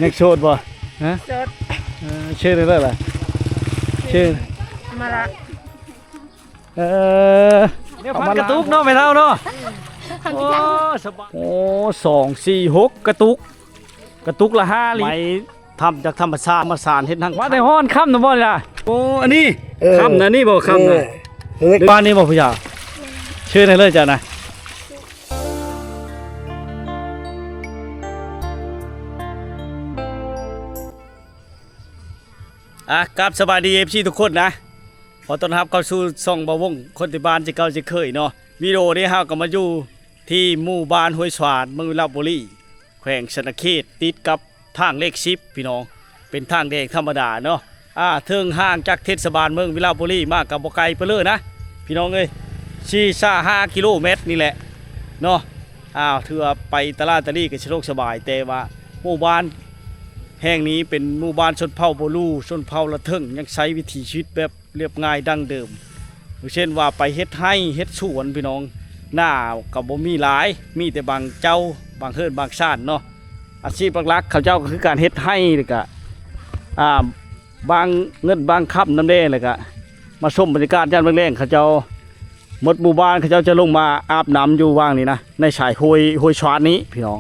ຍັງໂສດບໍ່? ຮະ? ໂສດ. ເອີ ເຊີນເລີຍລະ ເຊີນ ມາລະ. ເອີ ແນວພັນກະຕຸກເນາະ ແມ່ເຖົ້າເນາະ. ໂອ້ ສະບາຍ. ໂອ້ ສອງ ສີ່ ຫົກ ກະຕຸກ ກະຕຸກລະຫ້າລິດ. ທຳຈາກທຳມະຊາດ ທຳມະຊາດເຮັດຫຍັງ ມາແຕ່ຮ້ອນຄ່ຳນະບໍ່ນີ້ລະ? ໂອ້ ອັນນີ້ ເອີ ຄ່ຳນະ ນີ້ບໍ່ຄ່ຳນະ ເອີ ບ້ານນີ້ບໍ່ຜູ້ຢາວ? ເຊີນໃຫ້ເລີຍເຈົ້ານະ. ອ່ະ ກາບສະບາຍດີ ເອັຟຊີ ທຸກຄົນນະ ຂໍຕ້ອນຮັບເຂົ້າສູ່ຊ່ອງບ່າວວົງ ຄົນຕິດບ້ານເຊັ່ນເກົ່າເຊັ່ນເຄີຍເນາະ. ວິດີໂອນີ້ເຮົາກໍມາຢູ່ທີ່ໝູ່ບ້ານຫ້ວຍສວານ ເມືອງວິລະບູລີ ແຂວງສະຫວັນນະເຂດ ຕິດກັບທາງເລກສິບ ພີ່ນ້ອງ ເປັນທາງແດງທຳມະດາເນາະ. ອ່າ ເຖິງຫ່າງຈາກເທດສະບານເມືອງວິລະບູລີມາກໍບໍ່ໄກປານເລີນະ ພີ່ນ້ອງເອີຍ ສີ່ຫ້າກິໂລແມັດນີ້ແຫຼະເນາະ. ອ່າ ຖືວ່າໄປຕະຫຼາດຕະລີກໍສະດວກສະບາຍ ແຕ່ວ່າໝູ່ບ້ານແຫ່ງນີ້ເປັນໝູ່ບ້ານຊົນເຜົ່າບໍ່ຫຼູ່ ຊົນເຜົ່າລະເຖິງ ຍັງໃຊ້ວິຖີຊີວິດແບບ ລຽບງ່າຍດັ້ງເດີມ ຢ່າງເຊັ່ນວ່າໄປເຮັດໄຮ່ເຮັດສວນພີ່ນ້ອງ ນາກໍບໍ່ມີຫຼາຍ ມີແຕ່ບາງເຈົ້າ ບາງເຮືອນບາງຊານເນາະ. ອາຊີບຫຼັກໆເຂົາເຈົ້າກໍຄືການເຮັດໄຮ່ ແລ້ວກະ ອ່າ ບາງເງິນບາງຄຳນຳແດ່ ແລ້ວກະມາຊົມບັນຍາກາດຍາມແລງໆ ເຂົາເຈົ້າ ໝົດໝູ່ບ້ານເຂົາເຈົ້າຈະລົງມາອາບນ້ຳຢູ່ຫວ່າງນີ້ນະ ໃນສາຍຫ້ວຍ ຫ້ວຍຊວານນີ້ພີ່ນ້ອງ.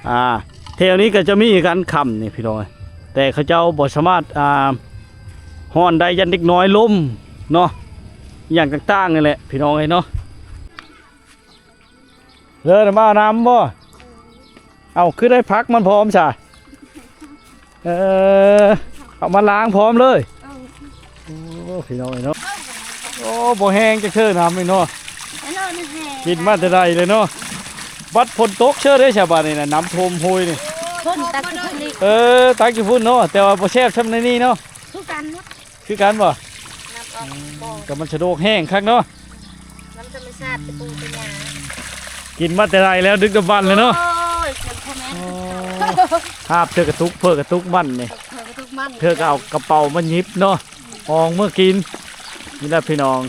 ອ່າ ແຖວນີ້ກໍຈະມີຄືກັນຄ່ຳນີ້ພີ່ນ້ອງ ແຕ່ເຂົາເຈົ້າບໍ່ສາມາດ ອ່າ ຮ້ອນໄດ້ ຢ້ານເດັກນ້ອຍລົ້ມເນາະ ອີ່ຫຍັງຕ່າງໆນີ້ແຫຼະພີ່ນ້ອງເອີຍເນາະ. ເລີນມາເອົານ້ຳບໍ່? ເອົ້າ ຄືໄດ້ຜັກມັນພ້ອມຊະ? ເອີ ເອົາມາລ້າງພ້ອມເລີຍ. ເອີ ໂອ້ ພີ່ນ້ອງເອີຍເນາະ ໂອ້ ບໍ່ແຫ້ງຈັກເທື່ອນ້ຳນີ້ເນາະ ອັນນັ້ນແຫ້ງ ກິນມາແຕ່ໃດເລີຍເນາະ. ບັດຝົນຕົກເຊີເດ້ຊະບາດນີ້ນະ ນ້ຳຖ້ວມຫ້ວຍນີ້ ຝົນຕັກຢູ່ພຸ້ນນີ້ ເອີ ຕັກຢູ່ພຸ້ນເນາະ ແຕ່ວ່າບໍ່ແຊບຊ່ຳໃນນີ້ເນາະ ຄືກັນໝົດ. ຄືກັນບໍ່? ນ້ຳອອກບໍ່ ກໍມັນສະດວກແຫ້ງຄັກເນາະ ນ້ຳທຳມະຊາດຕະປູຕະຫຍ້າ ກິນມາແຕ່ໃດແລ້ວ ດຶກດຳບັນແລ້ວເນາະ. ໂອ້ຍ ເຈັບພໍ່ແມ່ ໂອ້ ຫາບເທື່ອກະຕຸກ ເພີກະຕຸກມັນນີ້ ເທື່ອກະຕຸກມັນ ເທື່ອກະເອົາກະເປົາມາຫຍິບເນາະ ອອງເມືອກິນ. ນີ້ລະພີ່ນ້ອງ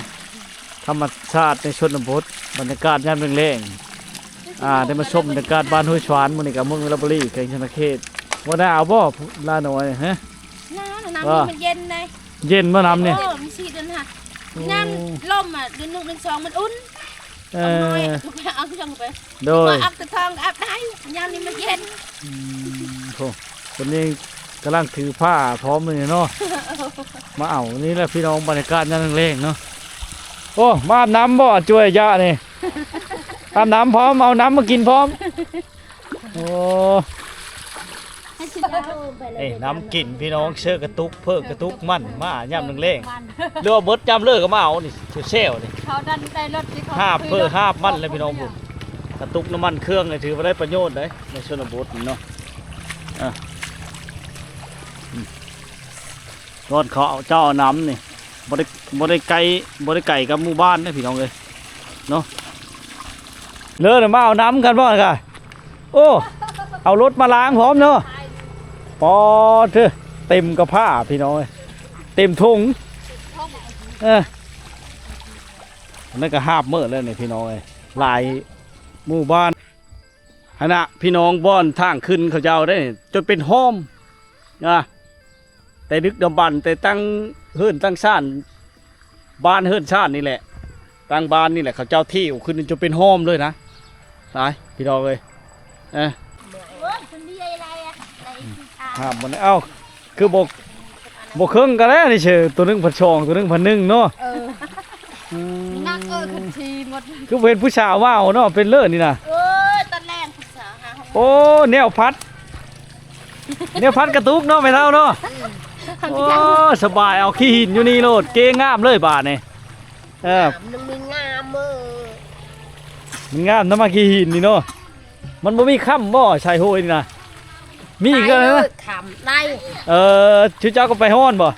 ທຳມະຊາດໃນຊົນນະບົດ ບັນຍາກາດຍາມແລງໆ ອ່າ ໄດ້ມາຊົມບັນຍາກາດບ້ານຫ້ວຍສວານ ມື້ນີ້ກະເມືອງວິລະບູລີ ແຂວງສະຫວັນນະເຂດ. ບໍ່ໜາວບໍ່ ຫຼານ້ອຍ? ຮະ ໜາວ ນ້ຳນີ້ມັນເຢັນເດ້ ເຢັນບໍ່ນ້ຳນີ້? ເອີ ມັນຊິເປັນຫະ ໂອ້ ຍາມລົມອະ ເດືອນໜຶ່ງເດືອນສອງມັນອຸ່ນ ເອີ ເອົານ້ອຍ ເອົາ ເອົາຫຍັງໄປ ໂດຍ ມາອາບແຕ່ທ້ອງອາບໄດ້ ຍາມນີ້ມັນເຢັນ. ອືມ ໂອ້ ຄົນນີ້ກຳລັງຖືຜ້າພ້ອມເລີຍເນາະ ມາເອົາ. ນີ້ແຫຼະພີ່ນ້ອງ ບັນຍາກາດຍາມແລງໆເນາະ. ໂອ້ ມາອາບນ້ຳບໍ່ ອາຈວຍຍະນີ້ ອາບນ້ຳພ້ອມ ເອົານ້ຳມາກິນພ້ອມ. ໂອ້ ເອີ ນ້ຳກິນພີ່ນ້ອງ ເຊີກະຕຸກ ເພີກະຕຸກມັນ ມາຍາມແລງໆ ຫຼືວ່າເບິດຍາມເລີກກໍມາເອົານີ້ ແຊວໆນີ້ ເຂົາດັນໄດ້ລົດທີ່ເຂົາຫາບເພີຫາບມັນແລ້ວພີ່ນ້ອງພຸ້ນ. ກະຕຸກນ້ຳມັນເຄື່ອງນີ້ຖືວ່າໄດ້ປະໂຫຍດເດ້ ໃນຊົນນະບົດນີ້ເນາະ. ອ່າ ອືມ ຕອນເຂົາເຈົ້າເອົານ້ຳນີ້ ບໍ່ໄດ້ ບໍ່ໄດ້ໄກ ບໍ່ໄດ້ໄກກັບໝູ່ບ້ານເດ້ພີ່ນ້ອງເອີຍເນາະ. ເລີນມາເອົານ້ຳກັນບໍ່ກະ ໂອ້ ເອົາລົດມາລ້າງພ້ອມເນາະ. ປາດເທີ ເຕັມກະພ້າພີ່ນ້ອງເອີຍ ເຕັມຖົງ. ເອີ ອັນນັ້ນກະຫາບເໝິດແລ້ວນີ້ພີ່ນ້ອງເອີຍ ຫຼາຍໝູ່ບ້ານ. ຫັ້ນນະພີ່ນ້ອງ ບ່ອນທາງຂຶ້ນເຂົາເຈົ້າໄດ້ຈົນເປັນຮ່ອມນະ ແຕ່ດຶກດຳບັນ ແຕ່ຕັ້ງເຮືອນຕັ້ງຊານ ບ້ານເຮືອນຊານນີ້ແຫຼະ ຕັ້ງບ້ານນີ້ແຫຼະ ເຂົາເຈົ້າຖິວຂຶ້ນຈົນເປັນຮ່ອມເລີຍນະ. ຕາຍພີ່ນ້ອງເອີຍ ເອີ ຫາບມັນ ເອົ້າ ຄືບໍ່ ບໍ່ເຄິ່ງກັນແລ້ວນີ້ເຊີ ໂຕໜຶ່ງພັນສອງ ໂຕໜຶ່ງພັນໜຶ່ງເນາະ. ເອີ ອືມ ໜັກເອີ ຄັນທີ່ໝົດ ຄືບໍ່ເຫັນຜູ້ສາວມາເອົາເນາະ ເປັນເລີນີ້ນະ. ເອີ ຕອນແລງຜູ້ສາວຫາ ໂອ້ ແນວພັດ ແນວພັດກະຕຸກເນາະ ແມ່ເຖົ້າເນາະ. ໂອ້ ສະບາຍ ເອົາຂີ້ຫີນຢູ່ນີ້ໂລດ ເກງາມເລີຍບາດນີ້. ເອີ ມັນມີງາມເອີ ມັນງາມນຳມາຂີ້ຫີນນີ້ເນາະ. ມັນບໍ່ມີຄ່ຳບໍ່ ສາຍຫ້ວຍນີ້ນະ? ມີຄືກັນນະ ໄດ້ເລີຍ ຄ່ຳໄດ້. ເອີ ຊຸເຈົ້າກໍໄປຮ້ອນບໍ່?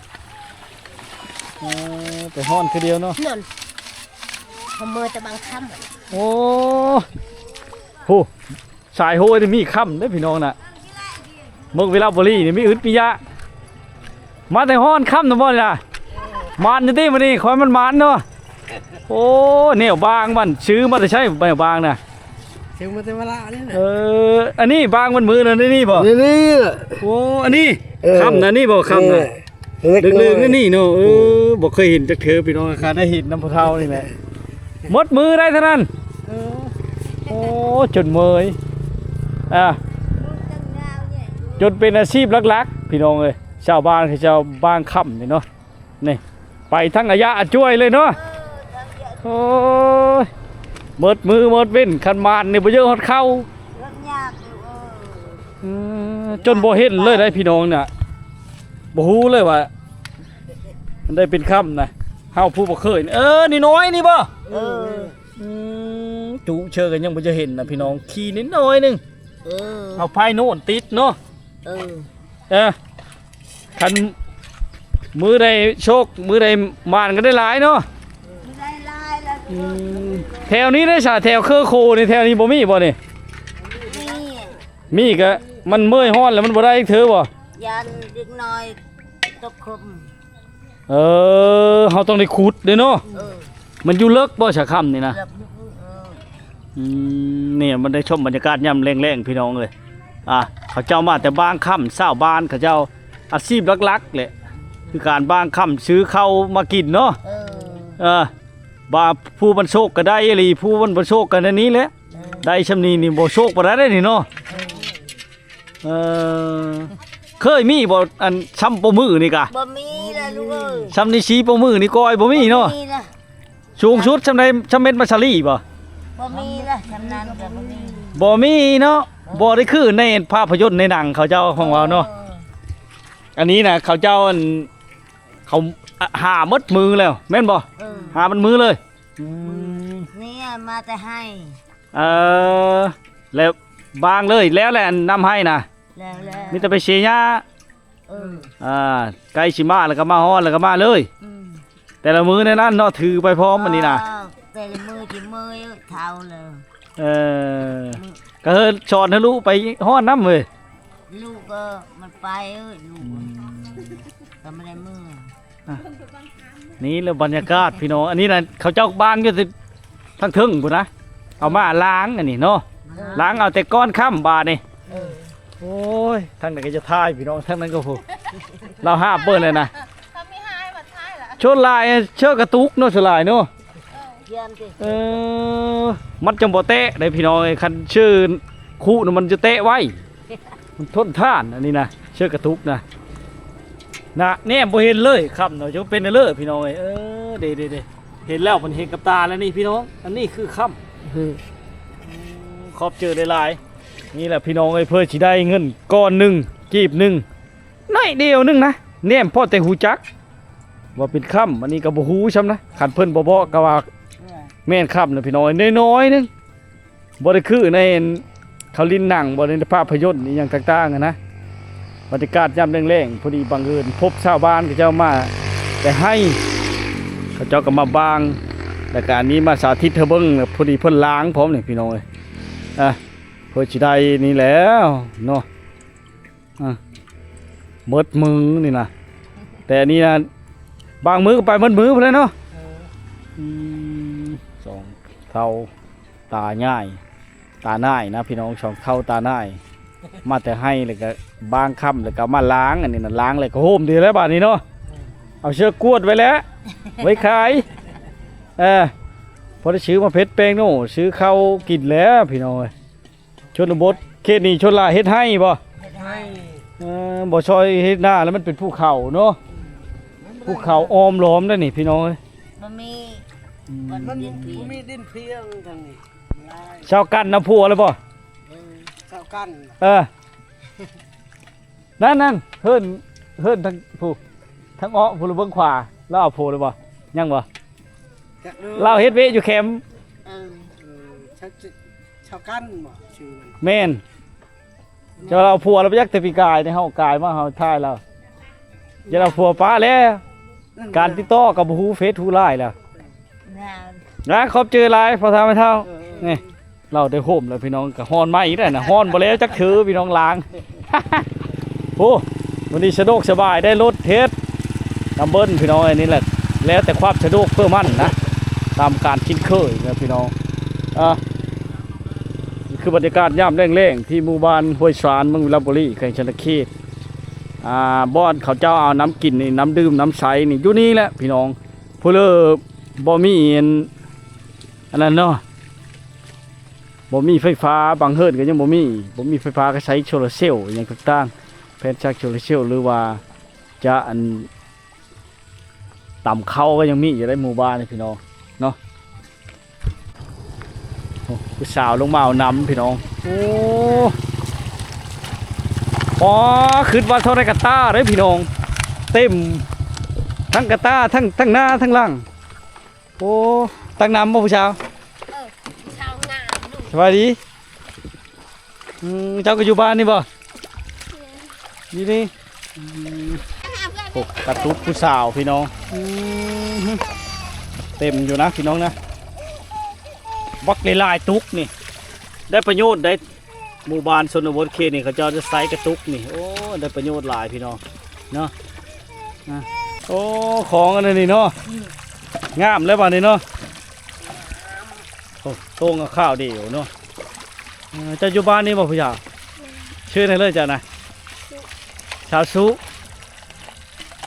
ເອີ ໄປຮ້ອນຄືດຽວເນາະ ນັ້ນ ເຂົາເມືອແຕ່ບາງຄ່ຳ. ໂອ້ ໂຫ ສາຍຫ້ວຍນີ້ມີຄ່ຳເດ້ພີ່ນ້ອງນະ. ເມືອງວິລະບູລີນີ້ມີອຶດມີຢາກ ມາແຕ່ຮ້ອນຄ່ຳນະບໍ່ນີ້ນະ. ໝານຢູ່ຕິມື້ນີ້ ຂໍໃຫ້ມັນໝານເນາະ. ໂອ້ ແນວບາງມັນ ຊື້ມາແຕ່ໃສແນວບາງນະ? ເຖິງມາແຕ່ວະລະນີ້ນະ. ເອີ ອັນນີ້ບາງມັນມືນະ ໃນນີ້ບໍ່? ໃນນີ້ແຫຼະ. ໂອ້ ອັນນີ້ ເອີ ຄ່ຳນະ ນີ້ບໍ່? ຄ່ຳນະ ເອີ ເລິກໆ ໃນນີ້ເນາະ. ເອີ ອືມ ບໍ່ເຄີຍເຫັນຈັກເທື່ອ ພີ່ນ້ອງ ຫາໄດ້ເຫັນນຳຜູ້ເຖົ້ານີ້ແຫຼະ. ໝົດມືໄດ້ເທົ່ານັ້ນ. ເອີ ໂອ້ ຈົນເມີຍ ອ່າ ຈົນເປັນອາຊີບຫຼັກໆ ພີ່ນ້ອງເອີຍ. ຊາວບ້ານເຂົາເຈົ້າບາງຄ່ຳນີ້ເນາະ. ນີ້ ໄປທັງອາຍະອາຈວຍເລີຍເນາະ. ໂອ້ຍ ໝົດມື້ໝົດເວັນ ຄັນມານນີ້ບໍ່ເຢີ້ຮອດເຂົ້າ. ເອີ ຈົນບໍ່ເຫັນເລີຍໄດ໋ພີ່ນ້ອງນະ. ບໍ່ຮູ້ເລີຍວ່າ ມັນໄດ້ເປັນຄ່ຳນະ ເຮົາຜູ້ບໍ່ເຄີຍ. ເອີ ນ້ອຍໆນີ້ບໍ່? ເອີ ອືມ ຈຸເຊີກັນຍັງບໍ່ຈະເຫັນນະພີ່ນ້ອງ ຂີ້ນ້ອຍໆໜຶ່ງ. ເອີ ເອົາໄຟໂນ້ນຕິດເນາະ. ເອີ ເອີ ຄັນມື້ໃດໂຊກ ມື້ໃດໝານກໍໄດ້ຫຼາຍເນາະ. ອືມ ແຖວນີ້ເດ້ຊະ ແຖວເຄີໂຄນີ້ ແຖວນີ້ບໍ່ມີບໍ່ນີ້? ມີ ມີກະມັນເມື່ອຍຮ້ອນແລ້ວມັນບໍ່ໄດ້ເທື່ອບໍ່? ຢ້ານເດັກນ້ອຍຕົກຂຸມ. ເອີ ເຮົາຕ້ອງໄດ້ຂຸດເດ້ເນາະ. ເອີ ມັນຢູ່ເລິກບໍ່ຊະ ຄ່ຳນີ້ນະ? ເລິກຢູ່. ເອີ ອືມ ນີ້ມັນໄດ້ຊົມບັນຍາກາດຍາມແລງໆ ພີ່ນ້ອງເອີຍ. ອ່າ ເຂົາເຈົ້າມາແຕ່ບາງຄ່ຳ ຊາວບ້ານເຂົາເຈົ້າອາຊີບຫຼັກໆແຫຼະ ຄືການບາງຄ່ຳຊື້ເຂົ້າມາກິນເນາະ. ເອີ ເອີ ບາງຜູ້ມັນໂຊກກໍໄດ້ອີ່ຫຼີ ຜູ້ມັນບໍ່ໂຊກກໍແນວນີ້ແຫຼະ. ເອີ ໄດ້ຊ່ຳນີ້ນີ້ບໍ່ໂຊກປານໃດເດ້ນີ້ເນາະ. ເອີ ເອີ ເຄີຍມີບໍ່ ອັນຊ່ຳປະມືນີ້ກະ? ບໍ່ມີແລ້ວລູກເອີຍ. ຊ່ຳນີ້ຊີ້ປະມືນີ້ກ້ອຍບໍ່ມີເນາະ. ບໍ່ມີລະ. ສູງສຸດຊ່ຳໃດ ຊ່ຳເມັດມາສາລີບໍ່? ບໍ່ມີລະ ຊ່ຳນັ້ນກໍບໍ່ມີ. ບໍ່ມີເນາະ. ເອີ ບໍ່ໄດ້ຄືໃນພາບພະຍົນໃນໜັງເຂົາເຈົ້າຂອງເຮົາເນາະ. ເອີ ອັນນີ້ນະ ເຂົາເຈົ້າ ອັນ ເຂົາຫາໝົດມືແລ້ວແມ່ນບໍ່? ເອີ ຫາໝົດມືເລີຍ. ອືມ ນີ້ມາແຕ່ໄຮ່. ເອີ ແລ້ວບາງເລີຍ ແລ້ວແຫຼະ ອັນນຳໄຮ່ນະ ແລ້ວແລ້ວ ມີແຕ່ໄປເສຍຫຍ້າ. ເອີ ອ່າ ໃກ້ຊິມາແລ້ວກໍມາຮອດແລ້ວກໍມາເລີຍ. ອືມ ແຕ່ລະມື້ໃນນັ້ນເນາະ ຖືໄປພ້ອມອັນນີ້ນະ. ອ້າວ ແຕ່ລະມື້ຊິເມື່ອຍເຖົ້າແລ້ວ. ເອີ ມື້ ກໍເຮີສອນໃຫ້ລູກໄປຮອດນຳເວີຍ. ລູກກໍມັນໄປເອີຍ ລູກ ອືມ ກໍບໍ່ໄດ້ເມືອ. ອ່ະ ນີ້ແຫຼະບັນຍາກາດພີ່ນ້ອງ ອັນນີ້ນະ ເຂົາເຈົ້າບາງຢູ່ທີ່ທາງເທິງພຸ້ນນະ ເອົາມາລ້າງອັນນີ້ເນາະ ລ້າງເອົາແຕ່ກ້ອນຄ້ຳບາດນີ້. ເອີ ໂອ້ຍ ທາງໃດກໍຈະຖ່າຍພີ່ນ້ອງ ທາງນັ້ນກໍພຸ້ນ ລາວຫາບເບິ່ງແລ້ວນະ. ສ່ວນຫຼາຍເຊີກະຕຸກເນາະ ສ່ວນຫຼາຍເນາະ. ເອີ ມັນຈັ່ງບໍ່ແຕະເດ້ພີ່ນ້ອງເອີຍ ຄັນເຊີຄຸນະມັນຈະແຕະໄວ. ມັນທົນທານ ອັນນີ້ນະ ເຊີກະຕຸກນະ ນະ ແນມບໍ່ເຫັນເລີຍ ຄ່ຳເນາະ ຈະເປັນເລີຍພີ່ນ້ອງເອີຍ. ເອີ ເດ້ໆໆ ເຫັນແລ້ວ ເພິ່ນເຫັນກັບຕາແລ້ວນີ້ພີ່ນ້ອງ ອັນນີ້ຄືຄ່ຳ. ອືມ ຂອບໃຈຫຼາຍໆ. ນີ້ແຫຼະພີ່ນ້ອງເອີຍ ເພື່ອຊິໄດ້ເງິນກ້ອນໜຶ່ງ ກີບໜຶ່ງ ໜ້ອຍດຽວໜຶ່ງນະ ແນມພໍແຕ່ຮູ້ຈັກວ່າເປັນຄ່ຳ ອັນນີ້ກໍບໍ່ຮູ້ຊ້ຳນະ ຄັນເພິ່ນບໍ່ບອກກໍວ່າແມ່ນຄ່ຳນະພີ່ນ້ອງເອີຍ ນ້ອຍໆໜຶ່ງ. ບໍ່ໄດ້ຄືໃນເຂົາຫຼິ້ນໜັງບໍ່ ໃນພາບພະຍົນອີ່ຫຍັງຕ່າງໆຫັ້ນນະ. ບັນຍາກາດຍາມແລງໆ ພໍດີບັງເອີນພົບຊາວບ້ານເຂົາເຈົ້າມາແຕ່ໄຮ່ ເຂົາເຈົ້າກໍມາບາງ ແລ້ວກໍອັນນີ້ມາສາທິດໃຫ້ເບິ່ງ ແລ້ວພໍດີເພິ່ນລ້າງພ້ອມນີ້ພີ່ນ້ອງເອີຍ. ອ່ະ ເພິ່ນຊິໄດ້ນີ້ແລ້ວເນາະ. ອ່ະ ໝົດມື້ນີ້ນະ ແຕ່ອັນນີ້ນະ ບາງມື້ກໍໄປໝົດມື້ພຸ້ນແຫຼະເນາະ. ເອີ ອືມ ສອງເຖົ້າຕາຍາຍ ຕານາຍນະພີ່ນ້ອງ ສອງເຖົ້າຕານາຍ ມາແຕ່ໄຮ່ ແລ້ວກໍບາງຄ່ຳ ແລ້ວກໍມາລ້າງ ອັນນີ້ນະ ລ້າງແລ້ວກໍໂຮມດີແລ້ວບາດນີ້ເນາະ. ເອີ ເອົາເຊືອກກວດໄວ້ແລ້ວ ໄວ້ຂາຍ. ເອີ ພໍໄດ້ຊື້ມາເຜັດແປ້ງໂນ້ ຊື້ເຂົ້າກິນແລ້ວພີ່ນ້ອງເອີຍ. ຊົນນະບົດເຂດນີ້ຊົນຫຼາຍເຮັດໄຮ່ບໍ່? ເຮັດໄຮ່. ເອີ ບໍ່ຊ່ອຍເຮັດນາແລ້ວ ມັນເປັນພູເຂົາເນາະ ອືມ ພູເຂົາອ້ອມລ້ອມໄດ໋ນີ້ພີ່ນ້ອງເອີຍ. ບໍ່ມີ ອືມ ມັນບໍ່ມີດິນພຽງທາງນີ້. ຊາວກັນນຳຜົວແລ້ວບໍ່? ເອີ ຊາວກັນ ເອີ ນັ້ນໆ ເຮືອນ ເຮືອນທາງຜູ້ ທາງເອາະຜູ້ລະເບິ່ງຂວາ ລາວເອົາຜົວແລ້ວບໍ່? ຍັງບໍ່? ຈັກເດີ ລາວເຮັດວຽກຢູ່ແຄມ. ເອີ ເອີ ຊາວ ຊາວກັນບໍ່ຊື່ມັນ? ແມ່ນ ເຈົ້າລາວເອົາຜົວແລ້ວ ບໍ່ຈັກແຕ່ປີກາຍນີ້ ເຮົາກາຍມາເຮົາຖ່າຍລາວ ຢ່າເອົາຜົວປະແລ້ວ ການຕິດຕໍ່ກໍບໍ່ຮູ້ເຟສຮູ້ລາຍແລ້ວ. ນະ ຂອບໃຈຫຼາຍພໍ່ເຖົ້າແມ່ເຖົ້າ. ເອີ ນີ້ ເຮົາໄດ້ໂຮມແລ້ວພີ່ນ້ອງ ກໍຮ້ອນໃໝ່ອີກແລ້ວນະ ຮ້ອນບໍ່ແລ້ວຈັກເທື່ອພີ່ນ້ອງ ລ້າງ. ໂອ້ ມື້ນີ້ສະດວກສະບາຍ ໄດ້ລົດເຮັດນຳເບິ່ນພີ່ນ້ອງ. ອັນນີ້ແຫຼະ ແລ້ວແຕ່ຄວາມສະດວກເພື່ອມັນນະ ຕາມການຄຸ້ນເຄີຍນະພີ່ນ້ອງ. ອ່າ ຄືບັນຍາກາດຍາມແລງໆ ທີ່ໝູ່ບ້ານຫ້ວຍຊານ ເມືອງວິລະບູລີ ແຂວງສະຫວັນນະເຂດ. ອ່າ ບ່ອນເຂົາເຈົ້າເອົານ້ຳກິນນີ້ ນ້ຳດື່ມ ນ້ຳໃຊ້ນີ້ ຢູ່ນີ້ແຫຼະພີ່ນ້ອງ. ຜູ້ເລີບໍ່ມີອັນ ອັນນັ້ນເນາະ ບໍ່ມີໄຟຟ້າ ບາງເຮືອນກໍຍັງບໍ່ມີ ບໍ່ມີໄຟຟ້າກໍໃຊ້ໂຊລາເຊວ ອີ່ຫຍັງຕ່າງໆ ແຜ່ນສາກໂຊລາເຊວ ຫຼືວ່າຈະອັນ ຕຳເຂົ້າກໍຍັງມີຢູ່ໃນໝູ່ບ້ານນີ້ພີ່ນ້ອງເນາະ. ໂອ້ ຜູ້ສາວລົງມາເອົານ້ຳພີ່ນ້ອງ. ໂອ້ ອໍ ຄິດວ່າເທົ່າໃດກະຕ້າເດ້ພີ່ນ້ອງ ເຕັມ ທັງກະຕ້າ ທັງ ທັງໜ້າ ທັງຫຼັງ. ໂອ້ ຕັກນ້ຳບໍ່ຜູ້ສາວ? ເອີ ສາວງາມ. ສະບາຍດີ. ອືມ ເຈົ້າກໍຢູ່ບ້ານນີ້ບໍ່? ຢູ່ນີ້. ອືມ ໂອ້ ກະຕຸກຜູ້ສາວພີ່ນ້ອງ. ອືມ ເຕັມຢູ່ນະພີ່ນ້ອງນະ ບັກຫຼາຍໆຕຸກນີ້ ໄດ້ປະໂຫຍດໄດ້. ໝູ່ບ້ານຊົນນະບົດເຂດນີ້ ເຂົາເຈົ້າຈະໃຊ້ກະຕຸກນີ້. ໂອ້ ໄດ້ປະໂຫຍດຫຼາຍພີ່ນ້ອງເນາະ. ອ່າ ໂອ້ ຂອງອັນນີ້ເນາະ ງາມແລ້ວບາດນີ້ເນາະ. ໂອ້ ໂຕ່ງເອົາຂາວດຽວເນາະ. ເອີ ເຈົ້າຢູ່ບ້ານນີ້ບໍ່ຜູ້ສາວ? ຊື່ແນວເລີຍເຈົ້ານະ? ສາວສຸ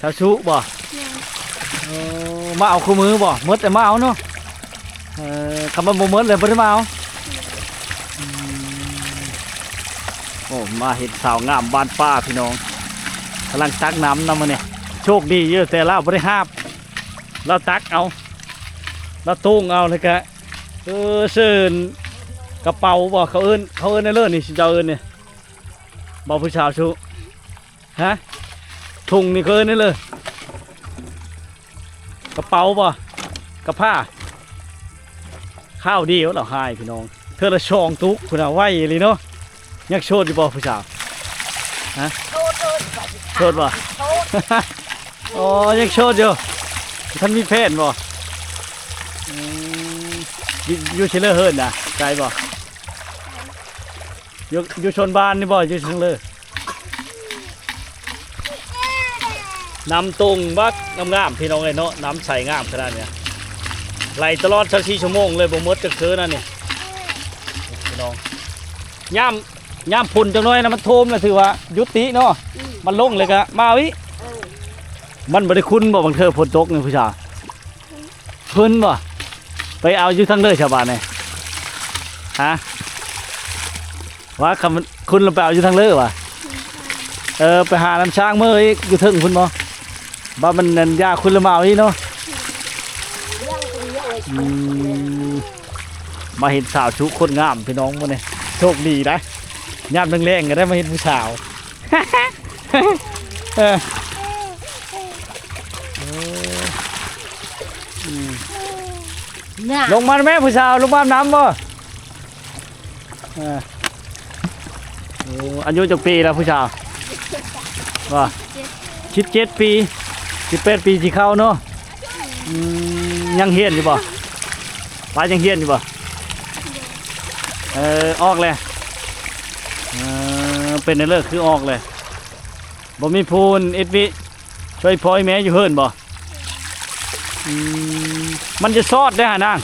ສາວສຸບໍ່? ແມ່ນ. ເອີ ມາເອົາຄູ່ມື້ບໍ່? ໝົດແລ້ວມາເອົາເນາະ. ເອີ ຄັນມັນບໍ່ໝົດແລ້ວບໍ່ໄດ້ມາເອົາ. ອືມ ໂອ້ ມາເຫັນສາວງາມບ້ານປ່າພີ່ນ້ອງ ກຳລັງຕັກນ້ຳນຳມື້ນີ້. ໂຊກດີຢູ່ ແຕ່ລາວບໍ່ໄດ້ຫາບ ລາວຕັກເອົາ ລາວໂຕ່ງເອົາ ແລ້ວກະ ເອີ ເຊີນກະເປົາບໍ່? ເຂົາເອີ້ນ ເຂົາເອີ້ນແນວເລີນີ້ ຊິເຈົ້າເອີ້ນນີ້ບໍ່ ຜູ້ສາວສຸ? ຮະ ຖົງນີ້ເອີ້ນແນວເລີ ກະເປົາບໍ່? ກະພ້າ. ຄາວດຽວລາວຫາຍພີ່ນ້ອງ ເທື່ອລະສອງຕຸກພຸ້ນນະ ໄວອີ່ຫຼີເນາະ. ຍັງໂສດຢູ່ບໍ່ຜູ້ສາວ? ຮະ ໂສດ ໂສດ ໂສດບໍ່? ໂສດ. ອໍ ຍັງໂສດຢູ່ ບໍ່ທັນມີແຟນບໍ່? ອືມ ຢູ່ ຢູ່ເຊເລີເຮີນນະ ໄກບໍ່? ຢູ່ ຢູ່ຊົນບ້ານນີ້ບໍ່? ຢູ່ເຊີງເລີ ນ້ຳຕົງບັກງາມໆ ພີ່ນ້ອງເອີຍເນາະ ນ້ຳໃສງາມຂະໜາດນີ້ ໄຫຼຕະຫຼອດຊາວສີ່ຊົ່ວໂມງເລີຍ ບໍ່ໝົດຈັກເທື່ອນັ້ນນີ້ ພີ່ນ້ອງ. ຍາມ ຍາມຝົນຈັກໜ້ອຍນະ ມັນໂທມລະຖືວ່າຢຸດຕິເນາະ ອືມ ມັນລົງແລ້ວກະມາເອົາອີກ ເອີ ມັນບໍ່ໄດ້ຂຸ່ນບໍ່? ບາງເທື່ອຝົນຕົກນີ້ຜູ້ສາວ ຂຸ່ນບໍ່? ໄປເອົາຢູ່ທາງເລີຊະບາດນີ້ ຮະ ວ່າຄຳຄຸນລະໄປເອົາຢູ່ທາງເລີຫວາ? ເອີ ໄປຫານ້ຳຊ້າງເມີອີກ ຢູ່ເທິງພຸ້ນບໍ່? ບາດມັນນັ້ນຢາຂຸນລະມາເອົາອີກເນາະ. ອືມ ມາເຫັນສາວສຸຄົນງາມພີ່ນ້ອງມື້ນີ້ ໂຊກດີໄດ໋ ຍາມແລງໆກໍໄດ້ມາເຫັນຜູ້ສາວ. ເອີ ເອີ ອືມ ລົງມາແມ່ຜູ້ສາວ ລົງມາອາບນ້ຳບໍ່? ເອີ ໂອ້ ອາຍຸຈັກປີແລ້ວຜູ້ສາວ? ວ່າ ສິບເຈັດ ສິບເຈັດປີ ສິບແປດປີຊິເຂົ້າເນາະ. ອືມ ຍັງຮຽນຢູ່ບໍ່? ວ່າຍັງຮຽນຢູ່ບໍ່? ເອີ ອອກແລ້ວ ເອີ ເປັນແນວເລີ ຄືອອກແລ້ວ ບໍ່ມີຜູ້ເຮັດວຽກ ຊ່ວຍພໍ່ແມ່ຢູ່ເຮືອນບໍ່? ອືມ ມັນຈະຊອດເດ້ຫານາງ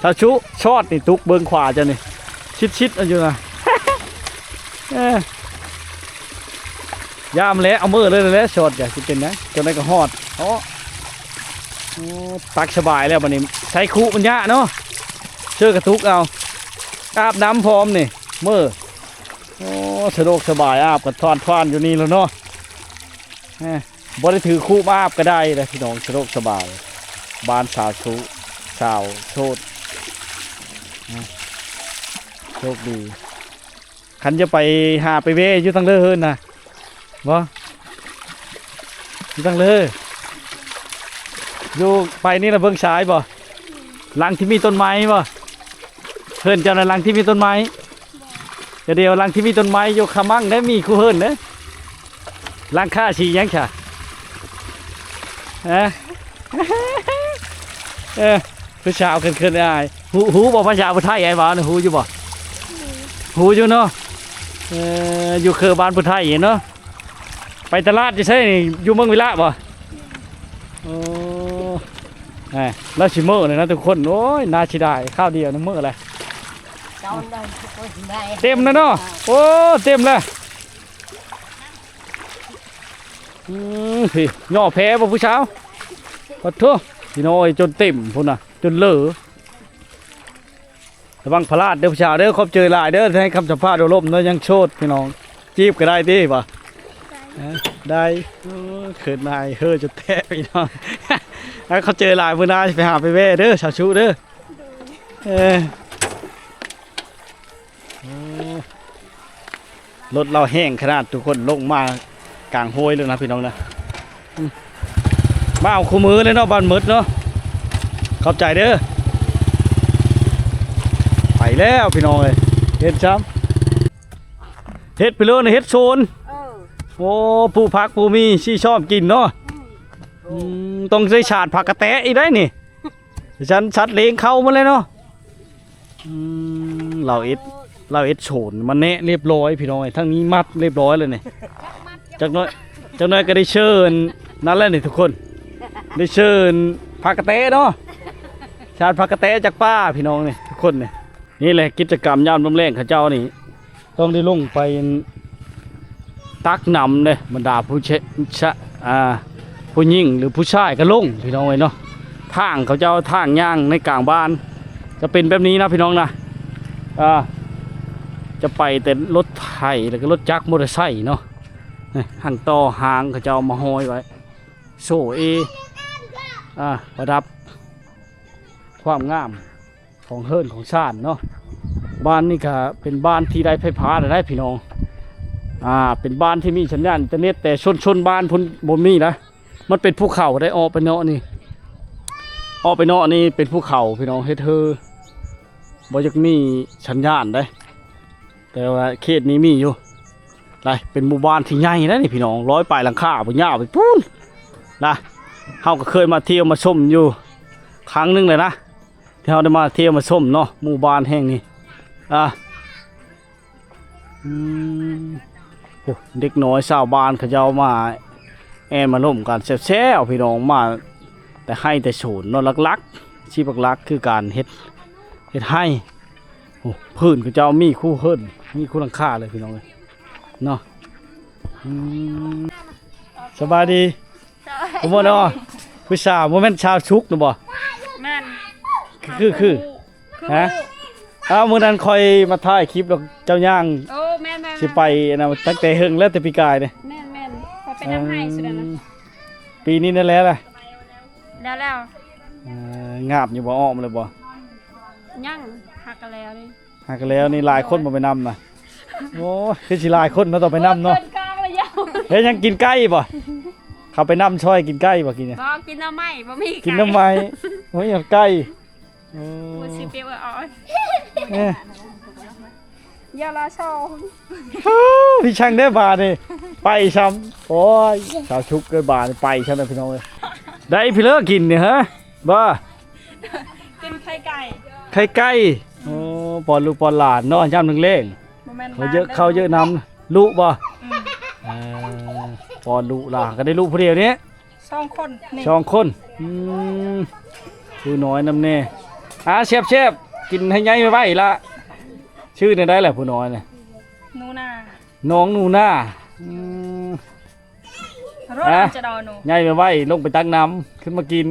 ຖ້າຊຸຊອດນີ້ ຕຸກເບິ່ງຂວາເຈົ້ານີ້ ຊິດໆ ເອົາຢູ່ນະ. ເອີ ຢ່າມແຫຼະ ເອົາມືເລີຍແຫຼະ ຊອດກະຊິເປັນຫຍັງ ເຈົ້ານັ້ນກະຮອດ. ໂອ້ ໂອ້ ຕັກສະບາຍແລ້ວບາດນີ້ ໃສ່ຄຸມັນຍະເນາະ ເຊີກະຕຸກເອົາ ອາບນ້ຳພ້ອມນີ້ ເມີ ໂອ້ ສະດວກສະບາຍ ອາບກະທວນໆ ຢູ່ນີ້ແລ້ວເນາະ. ເອີ ບໍ່ໄດ້ຖືຄຸມາອາບກໍໄດ້ເດ້ພີ່ນ້ອງ ສະດວກສະບາຍ ບ້ານສາວໂສດ ສາວໂສດ ໂຊກດີ. ຄັນຈະໄປຫາໄປແວ່ຢູ່ທາງເລີເຮີນນະ ບໍ່ ຢູ່ທາງເລີ ຢູ່ໄປນີ້ລະເບິ່ງຊາຍບໍ່? ຫຼັງທີ່ມີຕົ້ນໄມ້ບໍ່? ເຮືອນເຈົ້ານະຫຼັງທີ່ມີຕົ້ນໄມ້ ກະດຽວຫຼັງທີ່ມີຕົ້ນໄມ້ຢູ່ຂະມັງໄດ້ມີຄູ່ເຮືອນເດ້. ຫຼັງຄາສີຫຍັງຊະ? ຮະ? ເອີ ຜູ້ສາວເຂີນໆ ອາຍ. ຮູ້ ຮູ້ບໍ່ພາສາຜູ້ໄທ ອ້າຍວ່ານະ ຮູ້ຢູ່ບໍ່? ຮູ້ຢູ່ເນາະ. ເອີ ຢູ່ເຂດບ້ານຜູ້ໄທເນາະ. ໄປຕະຫຼາດຢູ່ໃສນີ້? ຢູ່ເມືອງວິລະບໍ່? ໂອ້ ແໝ ລາວຊິເມີແລ້ວນະທຸກຄົນ. ໂອ້ຍ ໜ້າເສຍດາຍ ຄາວດຽວນະເມີແລ້ວ. ເຕັມແລ້ວເນາະ. ໂອ້ ເຕັມແລ້ວ. ອືມ ພີ້ ຍໍແພບໍ່ຜູ້ສາວ? ປະໂທ້ ພີ່ນ້ອງເອີຍ ຈົນເຕັມພຸ້ນນະ ຈົນເລີ. ລະວັງພະລາດເດີຜູ້ສາວເດີ. ຂອບໃຈຫຼາຍເດີ ໃຫ້ຄຳສຳພາດໂອ້ລົມເນາະ. ຍັງໂສດພີ່ນ້ອງ ຈີບກໍໄດ້ຕິ ວ່າ ເອີ ໄດ້. ໂອ້ ເຂີນອາຍເຮີ້ຈົນແຕກພີ່ນ້ອງ. ເອີ ຂອບໃຈຫຼາຍ ມື້ໜ້າຊິໄປຫາໄປແວ່ເດີ ສາວຊຸເດີ. ເອີ ໂອ້ ລົດລາວແຮງຂະໜາດ ທຸກຄົນ. ລົງມາກາງຫ້ວຍແລ້ວນະພີ່ນ້ອງນະ. ອືມ ມາເອົາຄູ່ມື້ເລີຍເນາະ ບ້ານໝົດເນາະ. ຂອບໃຈເດີ. ໄປແລ້ວພີ່ນ້ອງເອີຍ. ເຮັດຊ້ຳ ເຮັດໄປເລີຍນະ ເຮັດໂຊນ. ເອີ ໂອ້ ປູກຜັກປູກໝີ່ ຊິຊ້ອມກິນເນາະ. ອືມ ອືມ ຕ້ອງໄດ້ສາດຜັກກະແຕະອີກໄດ໋ນີ້. ສັນສັດເລ້ງເຂົ້າໝົດເລີຍເນາະ. ອືມ ລາວເຮັດ ລາວເຮັດໂຊນມາແນະລຽບຮ້ອຍພີ່ນ້ອງເອີຍ. ທາງນີ້ມັດລຽບຮ້ອຍແລ້ວນີ້. ຈັກໜ້ອຍ ຈັກໜ້ອຍກໍໄດ້ເຊີນນັ້ນແຫຼະນີ້ທຸກຄົນ. ໄດ້ເຊີນຜັກກະແຕະເນາະ. ສາດຜັກກະແຕະຈາກປ່າພີ່ນ້ອງນີ້ ທຸກຄົນນີ້. ນີ້ແຫຼະກິດຈະກຳຍາມລຳແລງເຂົາເຈົ້ານີ້. ຕ້ອງໄດ້ລົງໄປຕັກນ້ຳເດ້ ບັນດາຜູ້ຊະ ຊະ ອ່າ ຜູ້ຍິງ ຫຼື ຜູ້ຊາຍກໍລົງ ພີ່ນ້ອງເອີຍເນາະ. ທາງເຂົາເຈົ້າ ທາງຍ່າງໃນກາງບ້ານ ຈະເປັນແບບນີ້ນະ ພີ່ນ້ອງນະ. ອ່າ ຈະໄປແຕ່ລົດໄຖ ແລ້ວກໍລົດຈັກ ມໍເຕີໄຊເນາະ. ຫັ້ນ ຕໍ່ຮາງເຂົາເຈົ້າເອົາມາຫ້ອຍໄວ້ ໂຊເອ ອ່າ ປະດັບຄວາມງາມ ຂອງເຮືອນຂອງຊານເນາະ. ບ້ານນີ້ກະເປັນບ້ານທີ່ໄດ້ໄຟຟ້າແລ້ວໄດ໋ພີ່ນ້ອງ. ອ່າ ເປັນບ້ານທີ່ມີສັນຍານອິນເຕີເນັດ ແຕ່ຊົນ ຊົນບ້ານພຸ້ນບໍ່ມີນະ. ມັນເປັນພູເຂົາໄດ໋ ອອກໄປເນາະນີ້ ອອກໄປເນາະນີ້ເປັນພູເຂົາພີ່ນ້ອງ. ເຮັດເຮີ ບໍ່ຢາກມີສັນຍານໄດ໋ ແຕ່ວ່າເຂດນີ້ມີຢູ່. ໄດ້ ເປັນໝູ່ບ້ານທີ່ໃຫຍ່ນະນີ້ພີ່ນ້ອງ ຮ້ອຍປາຍຫຼັງຄາພຸ້ນ ຍາວໄປພຸ້ນນະ. ເຮົາກໍເຄີຍມາທ່ຽວມາຊົມຢູ່ຄັ້ງໜຶ່ງແລ້ວນະ ທີ່ເຮົາໄດ້ມາທ່ຽວມາຊົມເນາະ ໝູ່ບ້ານແຫ່ງນີ້. ອ່າ ອືມ ໂອ້ ເດັກນ້ອຍຊາວບ້ານເຂົາເຈົ້າມາແອ່ນມາລົມກັນແຊວໆ ພີ່ນ້ອງ. ມາແຕ່ໄຮ່ແຕ່ສວນເນາະ ຫຼັກໆ ຊີບຫຼັກໆ ຄືການເຮັດ ເຮັດໄຮ່. ໂອ້ ພື້ນເຂົາເຈົ້າມີຄູ່ເຮືອນ ມີຄູ່ຫຼັງຄາເລີຍພີ່ນ້ອງເອີຍເນາະ. ອືມ ສະບາຍດີ. ໂອ້ ບໍ່ເນາະ ຜູ້ສາວ ບໍ່ແມ່ນຊາວຊຸກນະບໍ່? ແມ່ນ ຄື ຄື ຄື ຮະ? ອ້າວ ມື້ນັ້ນຂ້ອຍມາຖ່າຍຄລິບແລ້ວເຈົ້າຍ່າງ ໂອ້ ແມ່ນໆໆ ຊິໄປອັນນັ້ນ ຕັ້ງແຕ່ເຫິງແລ້ວ ແຕ່ປີກາຍນີ້. ແມ່ນໆ ຂ້ອຍໄປນຳໃຫ້ສຸດນັ້ນນະ. ອືມ ປີນີ້ນັ້ນແຫຼະລະ ແລ້ວແລ້ວ. ເອີ ງາບຢູ່ບໍ່? ອອກມາແລ້ວບໍ່? ຍັງ ຫາກະແລ້ວເດ້. ຫາກະແລ້ວນີ້ຫຼາຍຄົນບໍ່ໄປນຳນະ. ໂອ້ຍ ຄືຊິຫຼາຍຄົນເນາະ ຕ້ອງໄປນຳເນາະ. ເຮັດຫຍັງ ກິນໄກ່ບໍ່? ເຂົ້າໄປນຳຊ່ອຍກິນໄກ່ບໍ່ ກິນຫຍັງ? ບໍ່ ກິນໜໍ່ໄມ້ ບໍ່ມີໄກ່ ກິນໜໍ່ໄມ້ ບໍ່ມີໄກ່. ໂອ້ ບໍ່ຊິເປັນ ເອີ ເອີ ເອີ ຢ່າລະຊອງ ພີ່ຊ່າງເດ້ບາດນີ້ ໄປຊ້ຳ. ໂອ້ຍ ສາວຊຸກເກີດບາດນີ້ໄປຊ້ຳແລ້ວພີ່ນ້ອງເອີຍ. ໄດ້ພີ່ເລີກິນນີ້ ຮະ ບໍ່? ເປັນໄຂ່ໄກ່ ໄຂ່ໄກ່. ໂອ້ ປ້ອນລູກປ້ອນຫຼານເນາະ ຍາມແລງໆ. ບໍ່ແມ່ນ ເຂົາເຢີ ເຂົາເຢີນຳ ລູກບໍ່? ອືມ ເອີ ປ້ອນລູກຫຼານ ກໍໄດ້ລູກຜູ້ດຽວນີ້ ສອງຄົນນີ້ ສອງຄົນ. ອືມ ຜູ້ນ້ອຍນຳແດ່. ອ່າ ແຊບໆ ກິນໃຫ້ໃຫຍ່ໄວໆລະ. ຊື່ແນວໃດລະຜູ້ນ້ອຍນະ? ໜູນາ ນ້ອງໜູນາ. ອືມ ຮະ ຈະດອໜູ ໃຫຍ່ໄວໆ ລົງໄປຕັກນ້ຳ ຂຶ້ນມາກິນ.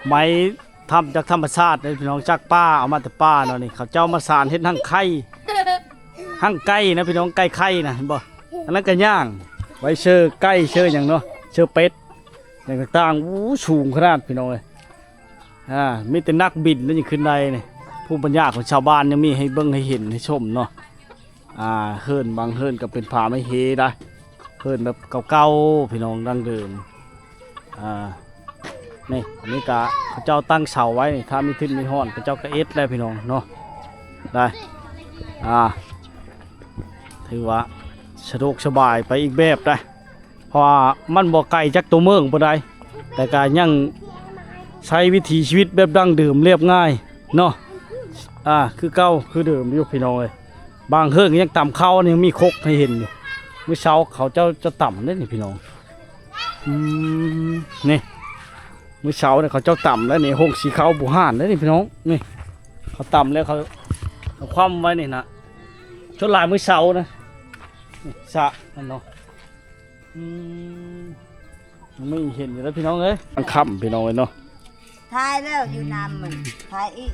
ໄມ້ທຳຈາກທຳມະຊາດເດ້ພີ່ນ້ອງ ຈາກປ່າ ເອົາມາແຕ່ປ່າເນາະ. ນີ້ເຂົາເຈົ້າມາສານເຮັດຮັງໄຂ່ ຮັງໄກ່ນະພີ່ນ້ອງ ໄກ່ໄຂ່ນະ ເຫັນບໍ່? ອັນນັ້ນກະຍ່າງໄວ້ເຊີໄກ່ເຊີຫຍັງເນາະ ເຊີເປັດຫຍັງຕ່າງໆ. ໂອ້ ສູງຂະໜາດພີ່ນ້ອງເອີຍ. ອ່າ ມີແຕ່ນັກບິນນະຍັງຂຶ້ນໄດ້ນີ້. ພູມປັນຍາຂອງຊາວບ້ານຍັງມີໃຫ້ເບິ່ງໃຫ້ເຫັນໃຫ້ຊົມເນາະ. ອ່າ ເຮືອນບາງເຮືອນກໍເປັນຜ້າໄມ້ເຮໄດ໋ ເຮືອນແບບເກົ່າໆ ພີ່ນ້ອງ ດັ້ງເດີມ. ອ່າ ນີ້ ອັນນີ້ກະເຂົາເຈົ້າຕັ້ງເສົາໄວ້ນີ້ ຖ້າມີທຶນມີຮ້ອນ ເຂົາເຈົ້າກະເຮັດແລ້ວພີ່ນ້ອງເນາະ ໄດ້. ອ່າ ຖືວ່າສະດວກສະບາຍໄປອີກແບບໄດ໋. ເພາະວ່າມັນບໍ່ໄກຈາກຕົວເມືອງປານໃດ ແຕ່ກະຍັງໃຊ້ວິຖີຊີວິດແບບດັ້ງເດີມລຽບງ່າຍເນາະ. ອ່າ ຄືເກົ່າຄືເດີມຢູ່ພີ່ນ້ອງເອີຍ. ບາງເຮືອນກໍຍັງຕຳເຂົ້າ ຍັງມີຄົກໃຫ້ເຫັນຢູ່. ມື້ເຊົ້າເຂົາເຈົ້າຈະຕຳເດ້ນີ້ພີ່ນ້ອງ. ອືມ ນີ້ ມື້ເຊົ້ານີ້ເຂົາເຈົ້າຕຳແລ້ວນີ້ ໂຮງສີເຂົ້າບູຮານເດ້ນີ້ພີ່ນ້ອງ. ນີ້ ເຂົາຕຳແລ້ວເຂົາເອົາຄວ່ຳໄວ້ນີ້ນະ ສ່ວນຫຼາຍມື້ເຊົ້ານະ ສະນັ້ນເນາະ. ອືມ ມັນມີເຫັນຢູ່ແລ້ວພີ່ນ້ອງເອີຍ ກາງຄ່ຳພີ່ນ້ອງເອີຍເນາະ. ຖ່າຍແລ້ວຢູ່ນຳມັນ ຖ່າຍອີກ.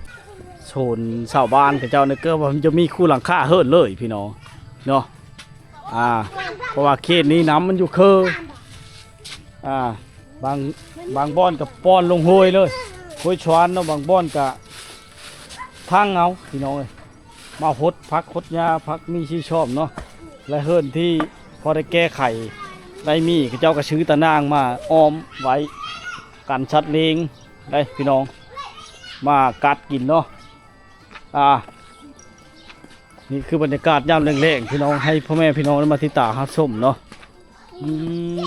ໂຊນຊາວບ້ານເຂົາເຈົ້ານີ້ເກືອບວ່າມັນຈະມີຄູ່ຫຼັງຄາເຮືອນເລີຍພີ່ນ້ອງເນາະ. ອ່າ ເພາະວ່າເຂດນີ້ນ້ຳມັນຢູ່ເຄີ ອ່າ ບາງ ບາງບ່ອນກໍປ່ອນລົງຫ້ວຍເລີຍ ຫ້ວຍຊວານເນາະ ບາງບ່ອນກໍທັງເອົາພີ່ນ້ອງເອີຍ. ມາຫົດຜັກຫົດຫຍ້າ ຜັກມີຊີຊອມເນາະ ແລະ ເຮືອນທີ່ພໍໄດ້ແກ້ໄຂໄດ້ມີ ເຂົາເຈົ້າກໍຊື້ຕາໜ່າງມາອ້ອມໄວ້ ກັນສັດເລ້ງໄດ້ພີ່ນ້ອງ ມາກັດກິນເນາະ. ອ່າ ນີ້ຄືບັນຍາກາດຍາມແລງໆ ພີ່ນ້ອງ ໃຫ້ພໍ່ແມ່ພີ່ນ້ອງໄດ້ມາຕິດຕາມຮັບຊົມເນາະ. ອື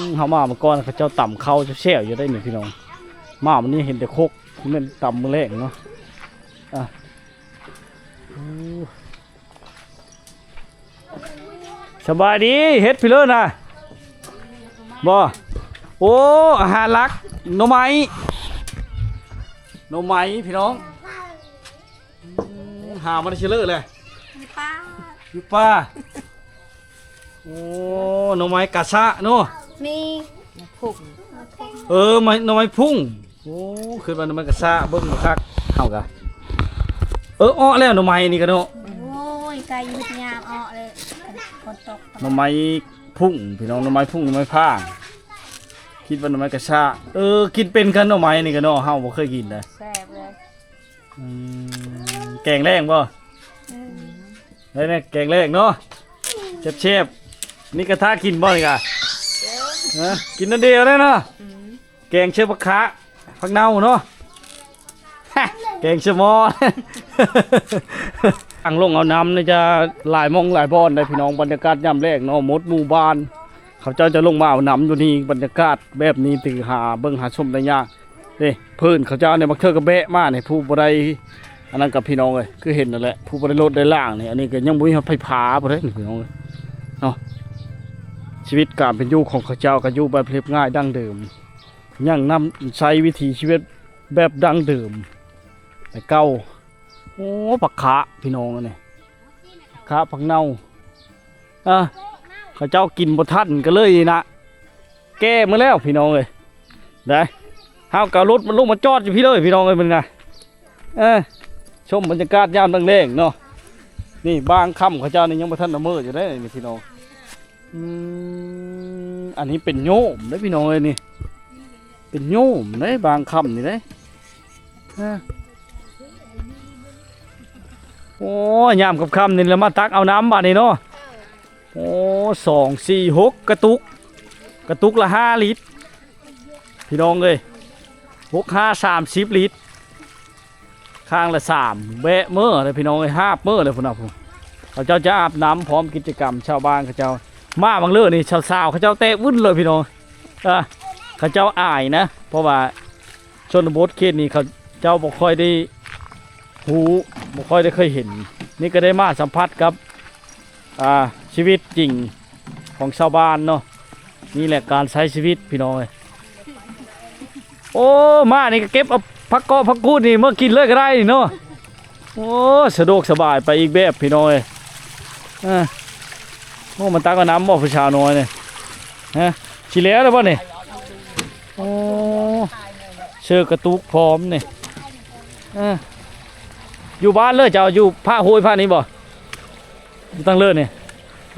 ມ ເຮົາມາມື້ກ່ອນເຂົາເຈົ້າຕຳເຂົ້າແຊວໆຢູ່ໄດ໋ນີ້ພີ່ນ້ອງ ມາມື້ນີ້ເຫັນແຕ່ຄົກ ແມ່ນຕຳມື້ແລງເນາະ. ອ່າ ໂອ້ ສະບາຍດີ ເຮັດພີເລີນະ ບໍ່? ໂອ້ ອາຫານຫຼັກ ໜໍ່ໄມ້ ໜໍ່ໄມ້ພີ່ນ້ອງ. ອືມ ຫາມາໄດ້ຊິເລີແຫຼະ ຢູ່ປ່າ ຢູ່ປ່າ. ໂອ້ ໜໍ່ໄມ້ກະຊະເນາະ ມີພຸ້ງ ເອີ ໄມ້ ໜໍ່ໄມ້ພຸ້ງ. ໂອ້ ຄິດວ່າໜໍ່ໄມ້ກະຊະ ເບິ່ງບໍ່ຄັກ ເຮົາກະ ເອີ ເອາະແລ້ວໜໍ່ໄມ້ນີ້ກະເນາະ. ໂອ້ຍ ໄກ່ເຮັດຍາມເອາະເລີຍ ຝົນຕົກ. ໜໍ່ໄມ້ພຸ້ງພີ່ນ້ອງ ໜໍ່ໄມ້ພຸ້ງ ໜໍ່ໄມ້ພາງ ຄິດວ່າໜໍ່ໄມ້ກະຊະ. ເອີ ກິນເປັນກັນໜໍ່ໄມ້ນີ້ກະເນາະ ເຮົາບໍ່ເຄີຍກິນເດ້ ແຊບເລີຍ. ອືມ ແກງແລ້ງບໍ່? ອືມ ໄດ້ແນ່ ແກງແລ້ງເນາະ ແຊບໆ. ນີ້ກະທາກິນບໍ່ນີ້ກະ? ເອີ ຮະ ກິນອັນດຽວໄດ້ເນາະ. ອືມ ແກງໃສ່ຜັກຂະ ຜັກເນົ່າເນາະ ແກງໃສ່ໝໍ້. ອັງລົງເອົານ້ຳນີ້ຈະຫຼາຍໝ່ອງຫຼາຍບ່ອນໄດ໋ພີ່ນ້ອງ ບັນຍາກາດຍາມແລງເນາະ ໝົດໝູ່ບ້ານ ເຂົາເຈົ້າຈະລົງມາເອົານ້ຳຢູ່ນີ້ ບັນຍາກາດແບບນີ້ຖືຫາເບິ່ງຫາຊົມໄດ້ຍາກເດ້. ເພິ່ນເຂົາເຈົ້ານີ້ບາງເທື່ອກໍແບະມານີ້ ຜູ້ບໍ່ໄດ້ອັນນັ້ນກັບພີ່ນ້ອງເອີຍ ຄືເຫັນນັ້ນແຫຼະ ຜູ້ບໍ່ໄດ້ລົດໄດ້ລາງນີ້. ອັນນີ້ກໍຍັງບໍ່ມີໄຟຟ້າບໍ່ໄດ້ພີ່ນ້ອງເອີຍເນາະ. ຊີວິດການເປັນຢູ່ຂອງເຂົາເຈົ້າກໍຢູ່ແບບລຽບງ່າຍດັ້ງເດີມ ຍັງນຳໃຊ້ວິຖີຊີວິດແບບດັ້ງເດີມແຕ່ເກົ່າ. ໂອ້ ຜັກຂະພີ່ນ້ອງ ອັນນີ້ຜັກຂະ ຜັກເນົ່າ. ອ່າ ເຂົາເຈົ້າກິນບໍ່ທັນກໍເລີຍນະ ແກ່ໝົດແລ້ວພີ່ນ້ອງເອີຍ ໄດ້. ເຮົາກໍເອົາລົດມັນລົງມາຈອດຢູ່ພີ້ເລີຍພີ່ນ້ອງເອີຍ ມື້ນີ້ນະ. ເອີ ຊົມບັນຍາກາດຍາມແລງໆເນາະ. ນີ້ບາງຄ່ຳເຂົາເຈົ້ານີ້ຍັງບໍ່ທັນໄດ້ເມືອຢູ່ເດ້ນີ້ພີ່ນ້ອງ. ອືມ ອັນນີ້ເປັນໂຍມເດ້ພີ່ນ້ອງເອີຍນີ້ ເປັນໂຍມເດ້ ບາງຄ່ຳນີ້ເດ້. ເອີ ໂອ້ ຍາມຄ່ຳໆນີ້ລະມາຕັກເອົານ້ຳບາດນີ້ເນາະ. ໂອ້ ສອງ ສີ່ ຫົກ ກະຕຸກ ກະຕຸກລະຫ້າລິດ ພີ່ນ້ອງເອີຍ ຫົກ ຫ້າ ສາມສິບລິດ. ຂ້າງລະສາມແບະເມີເດ້ພີ່ນ້ອງເອີຍ ຫາບເມີເດ້ພຸ້ນນະ. ພຸ້ນເຂົາເຈົ້າຈະອາບນ້ຳ ພ້ອມກິດຈະກຳຊາວບ້ານເຂົາເຈົ້າ. ມາບາງເລີນີ້ ສາວໆເຂົາເຈົ້າແຕກວຶ້ນເລີຍພີ່ນ້ອງ. ອ່າ ເຂົາເຈົ້າອາຍນະ ເພາະວ່າຊົນນະບົດເຂດນີ້ ເຂົາເຈົ້າບໍ່ຄ່ອຍໄດ້ຮູ້ ບໍ່ຄ່ອຍໄດ້ເຄີຍເຫັນ. ນີ້ກໍໄດ້ມາສຳຜັດກັບ ອ່າ ຊີວິດຈິງຂອງຊາວບ້ານເນາະ. ນີ້ແຫຼະການໃຊ້ຊີວິດພີ່ນ້ອງເອີຍ. ໂອ້ ມານີ້ກໍເກັບເອົາຜັກເກາະຜັກກູດນີ້ມາກິນເລີຍກໍໄດ້ນີ້ເນາະ. ໂອ້ ສະດວກສະບາຍໄປອີກແບບພີ່ນ້ອງເອີຍ. ເອີ ໂອ້ ມາຕັກເອົານ້ຳບໍ່ຜູ້ສາວນ້ອຍນີ້? ຮະ ຊິແລ້ວແລ້ວບໍ່ນີ້? ໂອ້ ເຊີກະຕຸກພ້ອມນີ້. ເອີ ຢູ່ບ້ານເລີຍ ເຈົ້າຢູ່ພາກຫ້ວຍພາກນີ້ບໍ່? ຢູ່ທາງເລີນີ້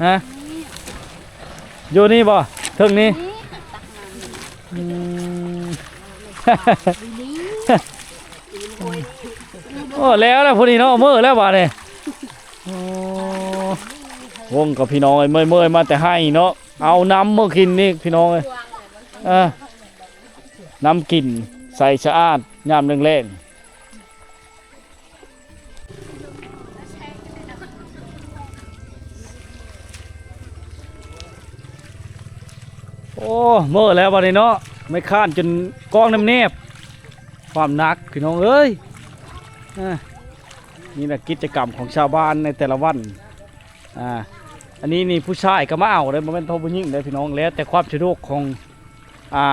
ຮະ ຢູ່ນີ້ບໍ່? ເທິງນີ້? ອືມ ໂອ້ ແລ້ວແລ້ວ ຜູ້ນີ້ເນາະ ເມີແລ້ວບາດນີ້. ໂອ້ ວົງກັບພີ່ນ້ອງເອີຍ ເມື່ອຍໆ ມາແຕ່ໄຮ່ເນາະ ເອົານ້ຳເມືອກິນນີ້ພີ່ນ້ອງເອີຍ. ເອີ ນ້ຳກິນໃສສະອາດຍາມແລງໆ. ໂອ້ ເມີແລ້ວບາດນີ້ເນາະ ໄມ້ຄ້ານຈົນກ້ອງແນບໆ ຄວາມໜັກພີ່ນ້ອງເອີຍ. ອ່າ ນີ້ແຫຼະກິດຈະກຳຂອງຊາວບ້ານໃນແຕ່ລະວັນ. ອ່າ ອັນນີ້ນີ້ຜູ້ຊາຍກໍມາເອົາເດ້ ບໍ່ແມ່ນເພາະຜູ້ຍິງເດ້ພີ່ນ້ອງ ແລ້ວແຕ່ຄວາມສະດວກຂອງ ອ່າ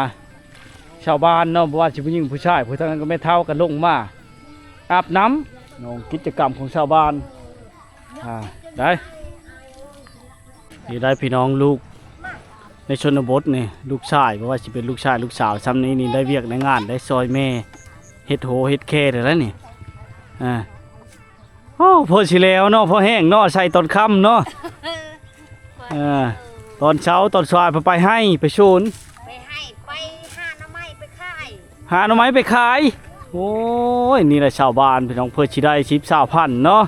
ຊາວບ້ານເນາະ ບໍ່ວ່າຊິຜູ້ຍິງຜູ້ຊາຍ ຜູ້ທາງນັ້ນກໍແມ່ເຖົ້າກໍລົງມາອາບນ້ຳ ນ້ອງ ກິດຈະກຳຂອງຊາວບ້ານ ອ່າ ໄດ້ ນີ້ໄດ້ພີ່ນ້ອງ ລູກໃນຊົນນະບົດນີ້ ລູກຊາຍ ບໍ່ວ່າຊິເປັນລູກຊາຍລູກສາວຊ່ຳນີ້ນີ້ ໄດ້ວຽກໄດ້ງານ ໄດ້ຊ່ອຍແມ່ເຮັດໂຮເຮັດແຄໄດ້ແລ້ວນີ້ ອ່າ ໂອ້ ພໍຊິແລ້ວເນາະ ພໍແຫ້ງເນາະ ໃສ່ຕອນຄ່ຳເນາະ ເອີ ຕອນເຊົ້າຕອນສາຍໄປໄຮ່ໄປສວນ ໄປໄຮ່ ໄປຫາໜໍ່ໄມ້ໄປຂາຍ ຫາໜໍ່ໄມ້ໄປຂາຍ ໂອ້ຍ ນີ້ແຫຼະຊາວບ້ານພີ່ນ້ອງ ເພື່ອຊິໄດ້ສິບຊາວພັນເນາະ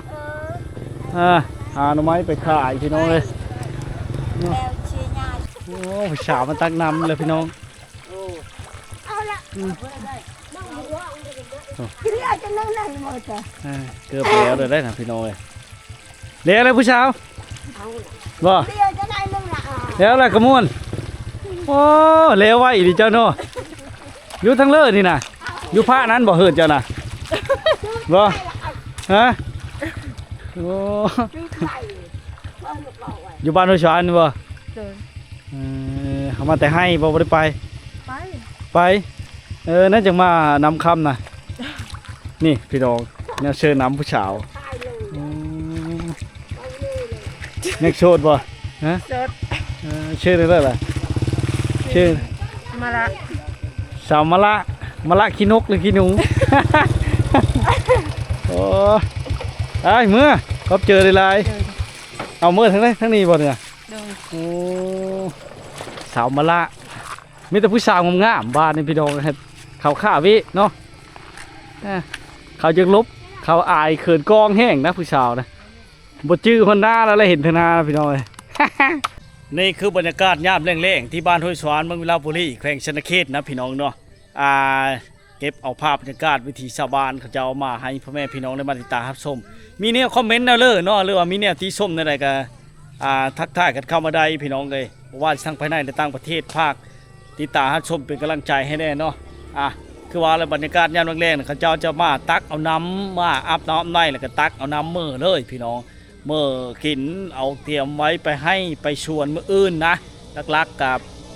ເອີ ຫາໜໍ່ໄມ້ໄປຂາຍພີ່ນ້ອງເອີຍ ແລ້ວເຊຍາ ໂອ້ ຜູ້ສາວມາຕັກນ້ຳແລ້ວພີ່ນ້ອງ ເອົາລະ ອືມ ເຫຼືອຈະນັ້ນນັ້ນໝົດ ເອີ ເກືອບແລ້ວໄດ້ນະພີ່ນ້ອງເອີຍ ແລ້ວແລ້ວຜູ້ສາວ ເອົາລະ ບໍ່ ເຫຼືອຈະໄດ້ໜຶ່ງລະ ແລ້ວລະກະມ່ວນ ໂອ້ ແລ້ວໄວອີ່ຫຼີເຈົ້າເນາະ ຢູ່ທາງເລີນີ້ນະ ຢູ່ພະນັ້ນບໍ່ເຮືອນເຈົ້ານະ ບໍ່ ຮະ ໂອ້ ຢູ່ບ້ານຫ້ວຍສະຫວານນີ້ບໍ່ ໂດຍ ເອີ ເຮົາມາແຕ່ໄຮ່ບໍ່ ບໍ່ໄດ້ໄປ ໄປ ໄປ ເອີ ນັ້ນຈັ່ງມານຳຄຳນະ ນີ້ພີ່ນ້ອງ ແນວເຊີນນຳຜູ້ສາວ ອືມ ຍັງໂສດບໍ່ ຮະ ໂສດ ເອີ ຊື່ຈັ່ງໃດລະ ຊື່ ມະລະ ສາວມະລະ ມະລະຂີ້ນົກຫຼືຂີ້ໜູ ໂອ້ ໄປເມືອ ຂອບໃຈຫຼາຍໆ ເອີ ເອົາເມືອທາງໃດ ທາງນີ້ບໍ່ເນຍ ໂດຍ ໂອ້ ສາວມະລະ ມີແຕ່ຜູ້ສາວງາມໆ ບ້ານນີ້ພີ່ນ້ອງ ເຂົາຂ້າເວະເນາະ ເອີ ເຂົາຈະຫຼົບ ເຂົາອາຍເຂີນກ້ອງແຮງນະ ຜູ້ສາວນະ ບໍ່ຈື່ຮອດໜ້າແລ້ວ ແລະເຫັນແຕ່ໜ້ານະພີ່ນ້ອງເອີຍ ນີ້ຄືບັນຍາກາດຍາມແລງໆ ທີ່ບ້ານຫ້ວຍສະຫວານ ເມືອງວິລະບູລີ ແຂວງສະຫວັນນະເຂດນະພີ່ນ້ອງເນາະ ອ່າ ເກັບເອົາພາບບັນຍາກາດວິຖີຊາວບ້ານເຂົາເຈົ້າມາໃຫ້ພໍ່ແມ່ພີ່ນ້ອງໄດ້ມາຕິດຕາມຮັບຊົມ ມີແນວຄອມເມັນແນວເລີເນາະ ຫຼືວ່າມີແນວຕິຊົມແນວໃດກະ ອ່າ ທັກທາຍກັນເຂົ້າມາໄດ້ພີ່ນ້ອງເອີຍ ບໍ່ວ່າຊິທັງພາຍໃນ ແລະຕ່າງປະເທດ ຝາກຕິດຕາມຮັບຊົມເປັນກຳລັງໃຈໃຫ້ແດ່ເນາະ ອ່າ ຄືວ່າແລ້ວ ບັນຍາກາດຍາມແລງໆ ເຂົາເຈົ້າຈະມາຕັກເອົານ້ຳ ມາອາບນ້ຳອາບໃນ ແລ້ວກະຕັກເອົານ້ຳເມືອເລີຍພີ່ນ້ອງ ເມືອກິນ ເອົາຕຽມໄວ້ໄປໄຮ່ໄປສວນມື້ອື່ນນະ ຫຼັກໆກະ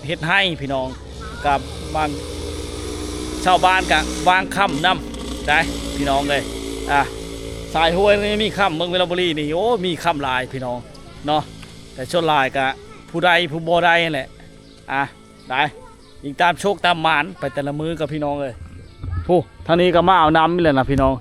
ເຮັດໄຮ່ພີ່ນ້ອງ ກະບາງຊາວບ້ານກະວາງຄ້ຳນຳໄດ໋ພີ່ນ້ອງເອີຍ ອ່າ ສາຍຫ້ວຍນີ້ມີຄ້ຳ ເມືອງວິລະບູລີນີ້ ໂອ້ ມີຄ້ຳຫຼາຍພີ່ນ້ອງເນາະ ແຕ່ສ່ວນຫຼາຍກະຜູ້ໃດຜູ້ບໍ່ໃດຫັ້ນແຫຼະ ອ່າ ໄດ້ ອີງຕາມໂຊກຕາມໝານໄປແຕ່ລະມື້ກັບພີ່ນ້ອງເອີຍ ຜູ້ ທາງນີ້ກໍມາເອົານ້ຳນີ້ແຫຼະນະພີ່ນ້ອງ